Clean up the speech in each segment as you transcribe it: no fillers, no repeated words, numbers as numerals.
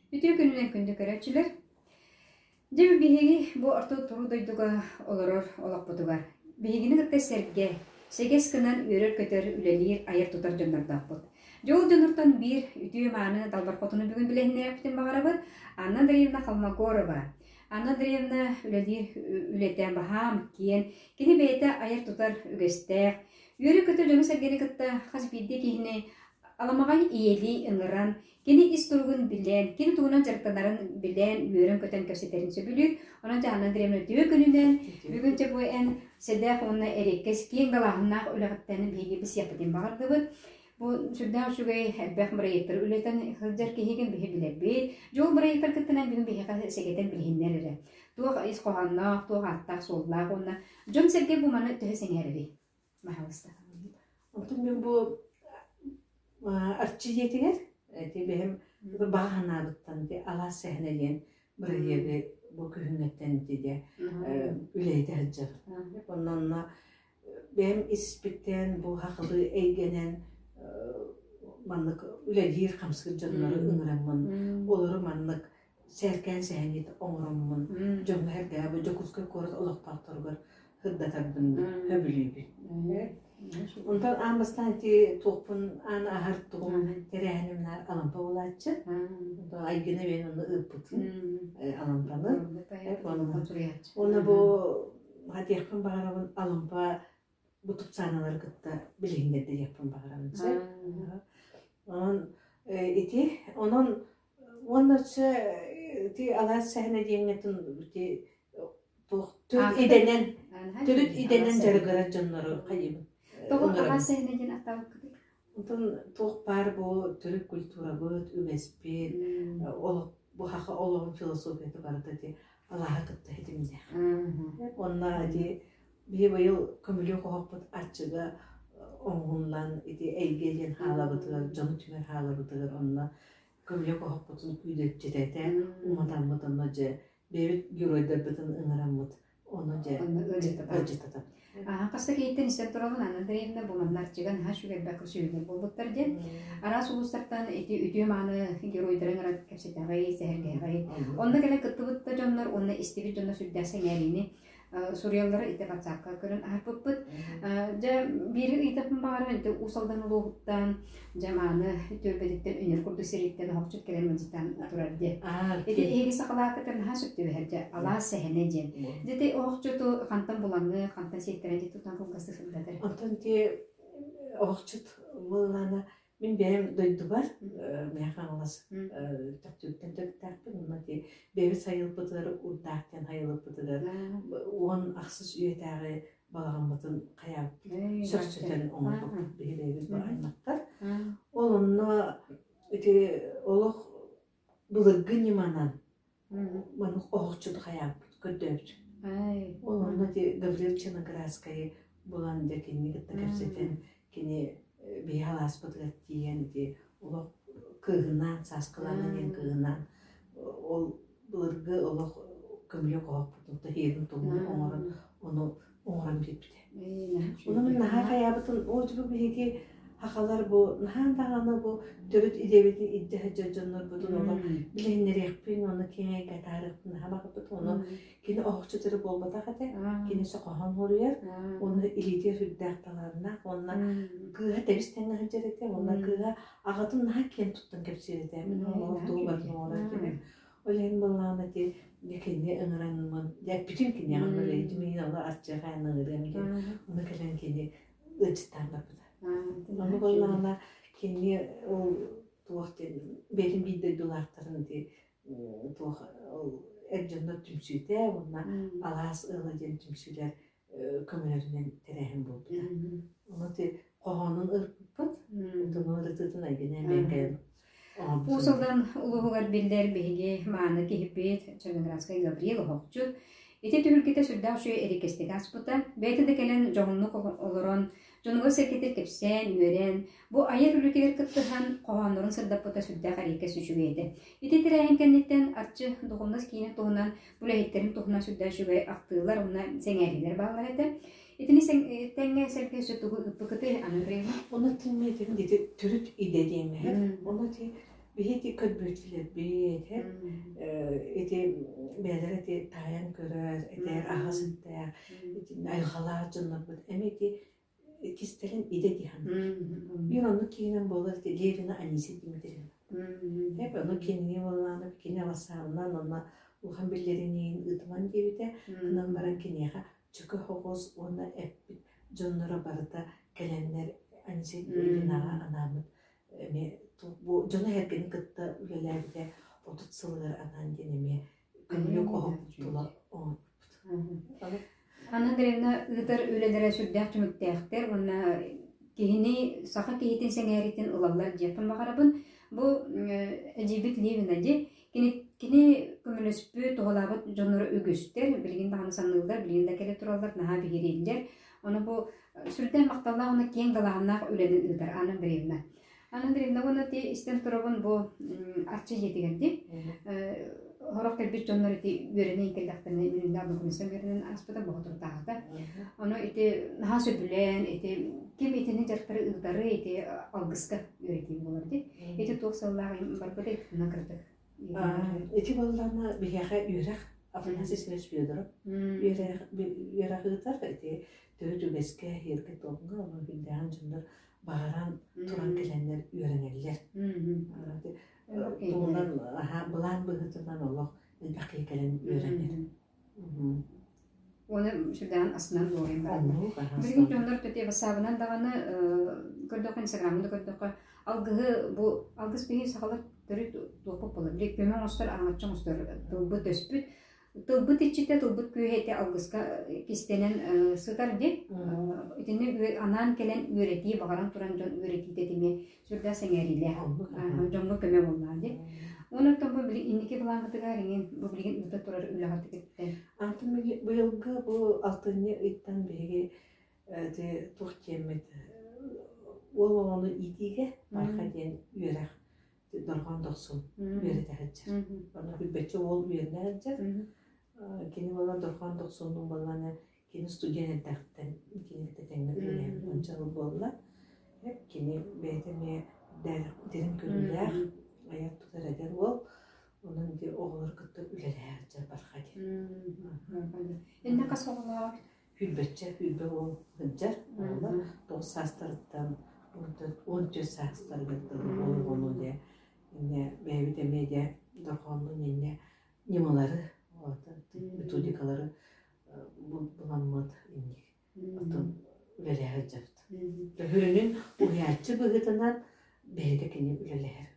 Үтүө күнүнэн күндү көрөөччүлэр! Дьэ биһиги бу орто туруу дойдуга олорор олохпутугар биһигини кытта сэргэ, сэгэс гынан үөрэр-көтөр, үлэлиир, айар-тутар дьоннордоохпут. Дьэ ол дьоннортон биир үтүө-мааны далбар хотуну бүгүн билиһиннэриэхпитин баҕарабыт Анна Андреевна Холмогорова. Анна Андреевна үлэлиир үлэтэ баһаам, киэн, кини бэйэтэ айар-тутар үгэстээх, үөрэ-көтө дьону-сэргэни кытта хас биирдии киһини аламаҕай ийэлии ыҥыран, Кини ис туругун билэн, кини тугунан дьарыктанарын билэн, үөрэн-көтөн кэпсэтэрин сөбүлүүр. Онон Дьаана Андреевна үтүө күнүнэн бүгүн дьэ бу эн сэдэх уонна эриэккэс киэҥ далааһыннаах үлэҕиттэн биһиги билсиэхпитин баҕардыбыт. Бу сүрдээх үчүгэй элбэх бырайыактары үлэтэн сылдьар киһигин биһи билэрбит. Дьэ ол бырайыактар кыттынан бүгүн биһиэхэ сэгэтэн билиһиннэр эрэ. Туох ис хоһоонноох, туох ааттаах-суоллаах уонна дьон-сэргэ бу маны төһө сэҥээрэрий? Баһаалыста. Онтон мин бу Арчы дьиэтигэр ити бэйэм баҕа санаабыттан ити алаас сэһэнэ диэн бырайыагы бу күһүҥҥэттэн ити дьэ үлэһитэ сылдьабын. Онно онно бэйэм испиттэн бу хахылыы эйгэнэн маннык үлэлиир хамсыыр дьоннору ыҥыраммын олору маннык сээркээн сэһэнньит оҥороммун дьоҥҥо-сэргэҕэ бу Дьокуускай куорат олохтоохторугар сырдатарбын сөбүлүүбүн. Онтон аан бастаан ити туохпун аан аһар тугум тэрээһиним наар Алампа буолааччы. Онтон Айгына бэйэн онно ыыппытым Алампаны. Уонна бу хатиахпын баҕарабын Алампа бу тупсааналары кытта билиһиннэрдэ диэхпин баҕарабын сөп. Онон ити онон уонна өссө ити алаас сэһэнэ диэҥҥэтин ити туох төрүт идэнэн төрүт идэнэн дьарыгырар дьоннору хайыбын. Тоҕо алаас сэһэнэ диэн аттаабыккытый? Онтон туох баар бу төрүт культурабыт, үгэспит, олох бу саха олоҕун философията барыта ити алааһы кытта ситимнээх. Уонна ити биһи быйыл көмүлүөк оһохпут аччыга оҥоһуллан ити эйгэ диэн хаалабытыгар, дьону түмэр хаалабытыгар онно көмүлүөк оһохпутун күүдэпчитэтэ уматаммыт онно дьэ бэйэбит геройдарбытын ыҥыраммыт Ону дьэ ыалдьыттатабыт. Хас да киһиттэн истэн турабын Анна Андреевна бу манна Арчыга наһаа үчүгэй элбэх көрсүһүүлэр буолбуттар диэн. Араас улуустартан ити үтүө-мааны геройдары ыҥыран кэпсэтэҕий, сэһэргэһэҕий. Онно кэлэн кыттыбыт да дьоннор уонна истибит дьоннор сүрдээх сэҥээриини суруйаллара ити ватсапка көрөн аһарбыппыт. Дьэ биири ыйытыахпын баҕарабын ити Уус Алдан улууһуттан дьэ мааны түөлбэтиттэн үнэр курдук сириттэн оһохчут кэлэн мылдьытан турар диэн. Ити эһиги сахалаакытын наһаа сөп түбэһэр дьэ алаас сэһэнэ диэн. Дьэ ити оһохчуту хантан булаҥҥы, хантан сиэттэрэн дьэ тутан кылгастык сырдатар. Онтон ити оһохчут буоллаҕына Мин бэйэм дойдубар Мэҥэ Хаҥалас Төктүүттэн төрүттээхпин. Онно ити бэйэбит сайылыкпытыгар Урдаах диэн сайылыкпытыгар 10 ахсыс үйэтээҕи балаҕаммытын хайаабыппыт, сөхсүтэн оҥорбуппут биһи бэйэбит аймахтар. Ол онно ити олох былыргы ньыманан маннык оһохчуту хайаабыппыт, көрдөөбүт. Ол онно ити Гаврил Черноградскайы булан дьэ кинини кытта кэпсэтэн, кини биһи алааспытыгар тиийэн ити олох кыыһынаан, Сааскылаана диэн кыыһынаан ол былыргы олох көмүлүөк оһохпутун таһыырын туһунан оҥорон ону оҥорон биэрбитэ. Ону мин наһаа хайаабытын, оо дьэ бу биһиги сахалар бу наһаа даҕаны бу төрүт идэбитин илдьэ сылдьар дьоннорбутун олох билиһиннэриэхпин уонна киэҥ эйгэ атаарыахпын наһаа баҕарбытым. Ону кини оһохчут эрэ буолбатах этэ. Кини хоһоон суруйар уонна илиитигэр сүрдээх талааннаах уонна кыыһа тэбис тэҥҥэ сылдьар этэ уонна кыыһа аҕатын наһаа киэн туттан кэпсиир этэ. Мин олох тугу барытын оҥорор киһи. Ол иһин буоллаҕына ити дьэ кини ыҥыранмын, дьэ эппитим киниэхэ мэлэйдим иһин олор ардьыах айан ыҥырыам диэн. Ону кэлэн кини ыалдьыттаан барбыта. Ону буоллаҕына кини ол туох диэн бэйэтин биир дойдулаахтарын ити туох ол эр дьоннор түмсүүтэ уонна алаас ыала диэн түмсүүлэр көмөлөрүнэн тэрээһин буолбута. Ону ити хоһоонун ырыппыппыт, онтон ырытыытын Айгынээн бэйэм Уус Алдан улууһугар биллэр биһиги мааны киһиппит Черноградскай Гаврил Оһохчут ити түһүлгэтэ сүрдээх үчүгэй эриэккэстик ааспыта. Бэйэтэ да кэлэн дьоһуннук олорон, дьонугар-сэргэтигэр кэпсээн, үөрэн, бу айар үлэтигэр кыттыһан хоһооннорун сырдаппыта сүрдээх эриэккэс үчүгэй этэ. Ити тэрээһин кэнниттэн Арчы духовнай киинин туһунан, үлэһиттэрин туһунан сүрдээх үчүгэй ахтыылар уонна сэҥээриилэр бааллар этэ. Итини тэҥҥэ сэргэ өссө тугу ыыппыкытый, Анна Андреевна? Ону тиммиэтин ити төрүт идэ диэҥҥэ. Ону ити Биһи көрбүөччүлэрбит, ити бэйэлэрэ ити таайан көрөр, этэр аһас эттээх, айылҕалаах дьоннорбут эмиэ ити кистэлин идэ диһан. Биир оннук киһинэн буолар ити Левина Анисия Дмитриевна. Эп ону кинини буоллаҕына кини бассаабынан онно улахан биллэриниин ыытыман диэбитэ. Гынан баран киниэхэ чөкө соҕус уонна эппит дьонноро барыта кэлэннэр Анисия Левинаҕа анаабыт эмиэ бу дьоно эргини кытта үлэлээбитэ 30 сылыгар анаан диэн эмиэ көмүлүөк оһох тула оҥорбуппут. Анна Андреевна ыытар үлэлэрэ сүрдээх түмүктээхтэр уонна киһини саха киһитин сэҥээриитин ылаллар диэхпин баҕарабын. Бу эдьиийбит Левина дии кини кини көмөлөспүт, туһалаабыт дьонноро үгүстэр, билигин даҕаны саныыллар, билигин да кэлэ тураллар, наһаа биһирииллэр. Ону бу сүрдээх махталлаах уонна киэҥ далааһыннаах үлэни ыытар Анна Андреевна. Анна Андреевна уонна ти истэн турабын бу Арчы дьиэтигэр дии. Сорох кэлбит дьоннор ити үөрэнэн кэллэхтэринэ мүнүүннээх документсан үөрэнэн ааспыта боҕотурдааҕыта. Ону ити наһаа сөбүлээн ити ким итини дьарыктары ыытары ити алгыска үөрэтии буолар дии. Ити туох сыллаах барбыта итиннэ кырдык. Ити буоллаҕына биһиэхэ үөрэх Афанасий Семенович Федоров үөрэх ыытар ити төрүт үгэскэ иһиэргэ-туомҥа онон күндээҕин дьоннор баҕаран туран кэлэннэр үөрэнэллэр. Тугунан былаан быһыытынан олох элбэх киһи кэлэн үөрэнэр. Уонна сүрдээҕин астынан дуоһуйан бараллар. Билигин дьоннор төтө бассаабынан даҕаны көрдөххө, инстаграмы да көрдөххө, алгыһы бу алгыс биһи сахалар төрүт туохпут буолар. Били көмө оҥостор, араҥаччы оҥостор тылбыт өспүт. Тылбыт иччитэ, тылбыт күүһэ ити алгыска кистэнэн сытар дии. Итиннэ анаан кэлэн үөрэтии, баҕаран туран дьон үөрэтиитэ итини сүрдээх сэҥээриилээх. Дьоҥҥо көмө буоллаҕа дии. Уонна оттон бу билигин инники былааҥҥытыгар иҥин бу билигин ыыта турар үлэҕититтэн. Антон быйылгы бу алтынньы ыйтан биһиги ити туох диэммит уол оҕону иитиигэ барха диэн үөрэх дорҕоон дохсун үөрэтэ сылдьар. Онно билбэччэ уол үөрэнэ сылдьар. Кини буолан дорҕоон дохсуннуун буоллаҕына кини студент эрдэҕиттэн кини кытта тэҥҥэ үлэлээбит уонча сыл буолла. Кини бэйэтэ эмиэ дириҥ көрүүлээх, айар тутар эдэр уол. Онон ити оҕолору кытта үлэлэһэ сылдьар барха диэн. Иннэ хас оҕолоох? Сүүрбэччэ, 20 уол сылдьар. Оҕолор 9 саастарыттан 14 саастарыгар дылы уол оҕону дьэ иннэ бэйэбит эмиэ дьэ дорҕооннуун иннэ ньымалары, методикалары буламмыт инник оттон үлэлэһэ сылдьабыт. Төһөрүнүн уһуйааччы быһыытынан бэйэтэ кини үлэлэһэр.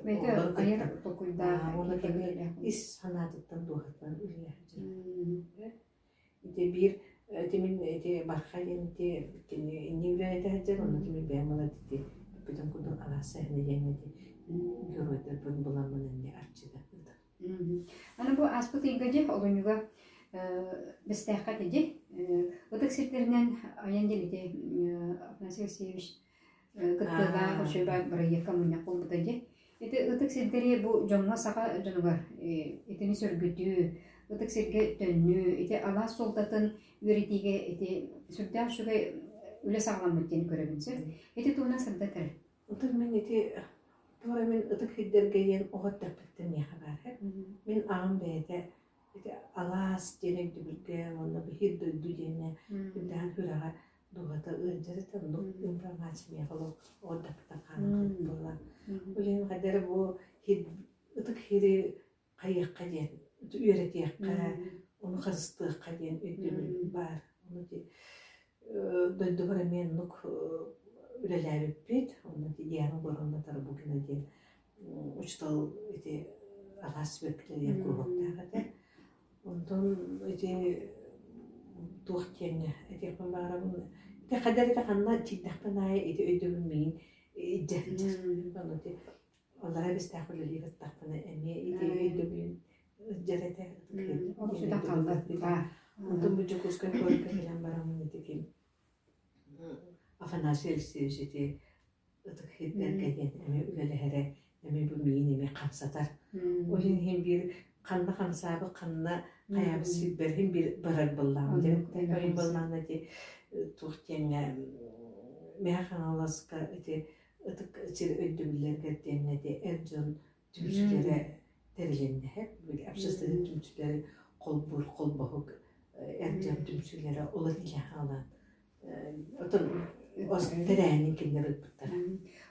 Бэйэтэ айар толкуйдаах, уонна кини ис санаатыттан дууһатынан үлэлэһэ сылдьар. Ити биир ити мин ити Барха диэн ити кини инни үлэлэтэ сылдьар, онно мин бэйэм ылар ити бүтүн курдук араас сэһэнэ диэҥҥэ ити геройдарбын буламмын инни арчыга ыытар. Аны бу ааспыт ыйга дьэ олунньуга Бэстээххэ ити дьэ ытык сирдэринэн айан диэн ити Афанасий Алексеевич кыттыылаах үчүгэй бырайыакка мунньах буолбута дьэ. Ити ытык сирдэри бу дьоҥҥо саха дьонугар итини сөргүтүү, ытык сиргэ төннүү, ити алаас суолтатын үөрэтиигэ ити сүрдээх үчүгэй үлэ саҕаламмыт диэн көрөбүн сөп. Ити туһунан сырдат эрэ. Ытык мин ити туора мин ытык сирдэргэ диэн оҕо эрдэхпиттэн миэхэ баар. Мин аҕам бэйэтэ ити алаас диэн өйдөбүлгэ уонна биһир дойду диэнэ үрдээн сүрэҕэ дууһата ыалдьар этэ оннук информация миэхэ олох оҕо эрдэхпиттэн хаалан буолла. Ол иһин хайда эрэ бу ытык сири хайыахха диэн үөрэтиэххэ, ону харыстыахха диэн өйдөбүл баар. Ону ити дойдубар эмиэ оннук үлэлээбиппит. Онно ити Диана Егоровна Тарабукина диэн учуутал ити араас сибэккилэр диэн куруһуоктаах этэ. Онтон ити туох диэҥҥэ этиэхпин баҕарабын ити хайдах эрэ ханна тиийдэхпин аайы ити өйдөбүл миигин илдьэ сылдьар. Ону ити Аллараа Бэстээх үлэлии сыттахпына эмиэ ити өйдөбүлүн ыдьар этэ. Олус сүтэн хаалла. Онтон бу Дьокуускай куоракка кэлэн бараммын ити ким Афанасий Алексеевич ити ытык сирдэргэ диэн эмиэ үлэлэһэрэ эмиэ бу миигин эмиэ хамсатар. Ол иһин биир ханна хамсаабыт ханна хайаабыт сирбэр иһин биир барар буоллаҕым. Дьэ, буоллаҕына ити туох диэҥҥэ Мэҥэ Хаҥаласка ити. ытык сир өйдөбүллэригэр диэҥҥэ ити эр дьон түмсүүлэрэ тэрилиннэһэр. Били общественнай түмсүүлэри холбуур холбоһук эр дьон түмсүүлэрэ олус илэ-хаалаан Отон тэрээһинин кинилэр ыыппыттара.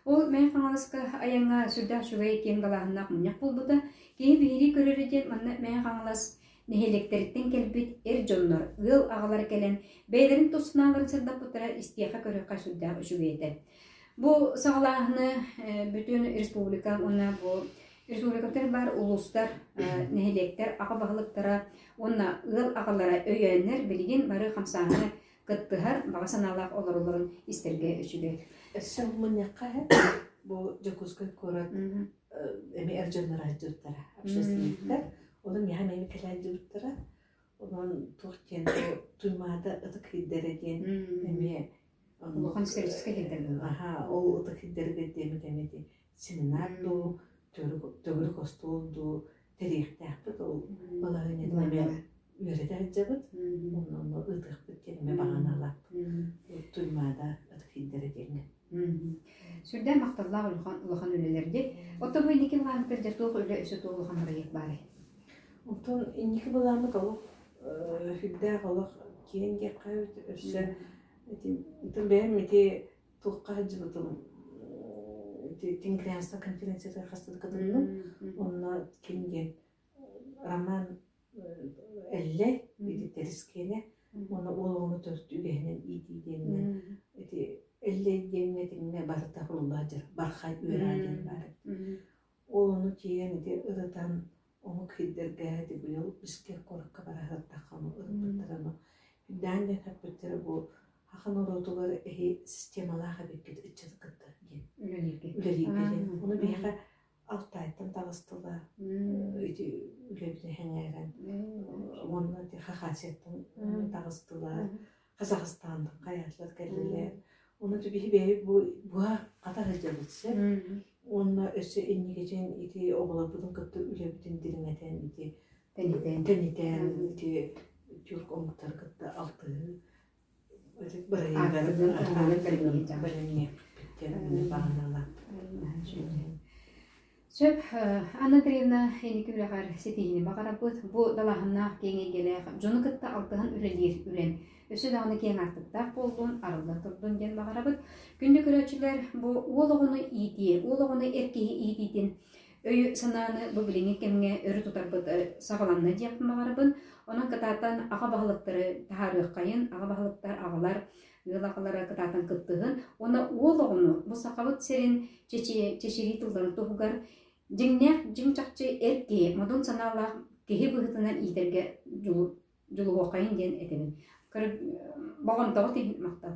Ол Мэҥэ Хаҥаласка айаҥҥа сүрдээх үчүгэй киэҥ далааһыннаах мунньах буолбута. Киһи биһирии көрөрө диэн манна Мэҥэ Хаҥалас нэһилиэктэриттэн кэлбит эр дьоннор, ыал аҕалара кэлэн бэйэлэрин тус санааларын сырдаппыттара истиэхэ көрүөххэ сүрдээх үчүгэй этэ. Бу саҕалааһыны бүтүн республика уонна бу республикатыгар баар улуустар, нэһилиэктэр аҕа баһылыктара уонна ыал аҕалара өйөөннөр билигин бары хамсааһыны кыттыһар баҕа санаалаах олороллорун истэргэ үчүгэй. Өссө мунньахха бу Дьокуускай куорат эми эр дьоннор сылдьыбыттара, общественниктар. Ону миэхэ эмиэ кэлэ сылдьыбыттара. Онон туох диэн бу Туймаада ытык сирдэрэ диэн эмиэ улахан историческай сирдэр буолла. Аха, ол ытык сирдэргэ диэмит эмиэ семинар дуу, төгүрүк остуол дуу тэрийиэхтээхпит. Ол балаһыанньатын эмиэ үөрэтэ сылдьабыт. Онно онно ыытыахпыт диэн эмиэ баҕанаалаахпыт. Туймаада ытык сирдэрэ диэҥҥэ. Сүрдээх махталлаах улахан улахан үлэлэрди. Оттон бу инники былааммытыгар дьэ туох үлэ өссө туох улахан бырайыак баарый? Оттон инники былааммыт олох сүрдээх олох киэҥ диэххэ эбит. Өссө ити бэйэм ити туохха сылдьыбытым ити Тенгрианство конференциятыгар хаста да кытынным. Онно ким диэн Роман Эллэй ити Тэрискиэнэ уонна уол оҕону төрт үгэһинэн иитии диэнинэн ити Эллэй диэҥҥэ итиннэ барыта хуруллаах дьар бархай үөрэх диэн баар эбит. Ол ону тиийэн ити ырытан омук сирдэргэ ити быйыл Бишкек куоракка бара сырыттахха ону ырыппыттара ону үрдээн диэн эппиттэрэ бу саха норуотугар эһи системалаах эбиккит ыччаты кытта диэн Үлэлииргэ. үлэлииргэ диэн. Ону биһиэхэ Алтайтан таҕыстылар ити үлэбитин сэҥээрэн уонна ити Хакасияттан таҕыстылар Казахстантан хайаатылар кэллилэр Ону биһи бэйэбит бу буһа хата сылдьабыт сөп. Уонна өссө инникитин ити оҕолорбутун кытта үлэбитин дириҥэтэн ити Тэнитэн. тэнитэн ити тюрк омуктары кытта алтыһыы бырайыагар бэлэмниэхпит диэн баҕаналаахпыт. Сөп, Анна Андреевна инники үлэҕэр ситиһиини баҕарабыт. Бу далааһыннаах киэҥ эйгэлээх дьону кытта алтыһан үлэлиир үлэҥ өссө даҕаны киэҥ аартыктаах буоллун, арыллан турдун диэн баҕарабыт. Күндү көрөөччүлэр, бу уол оҕону иитии, уол оҕону эр киһи иитиитин өйү-санааны бу билиҥҥи кэмҥэ өрө тутарбыт саҕаланна диэхпин баҕарабын. Онон кытаатан аҕа баһылыктары таһаарыаххайын, аҕа баһылыктар аҕалар ыал аҕалара кытаатан кыттыһын уонна уол оҕону бу Сахабыт сирин чэчирии тылларын туһугар дьиҥнээх дьиҥ-чахчы эр киһи, модун санаалаах киһи быһыытынан иитэргэ дьулуһуоххайын диэн этэбин. Болҕомтоҕут иһин махтал.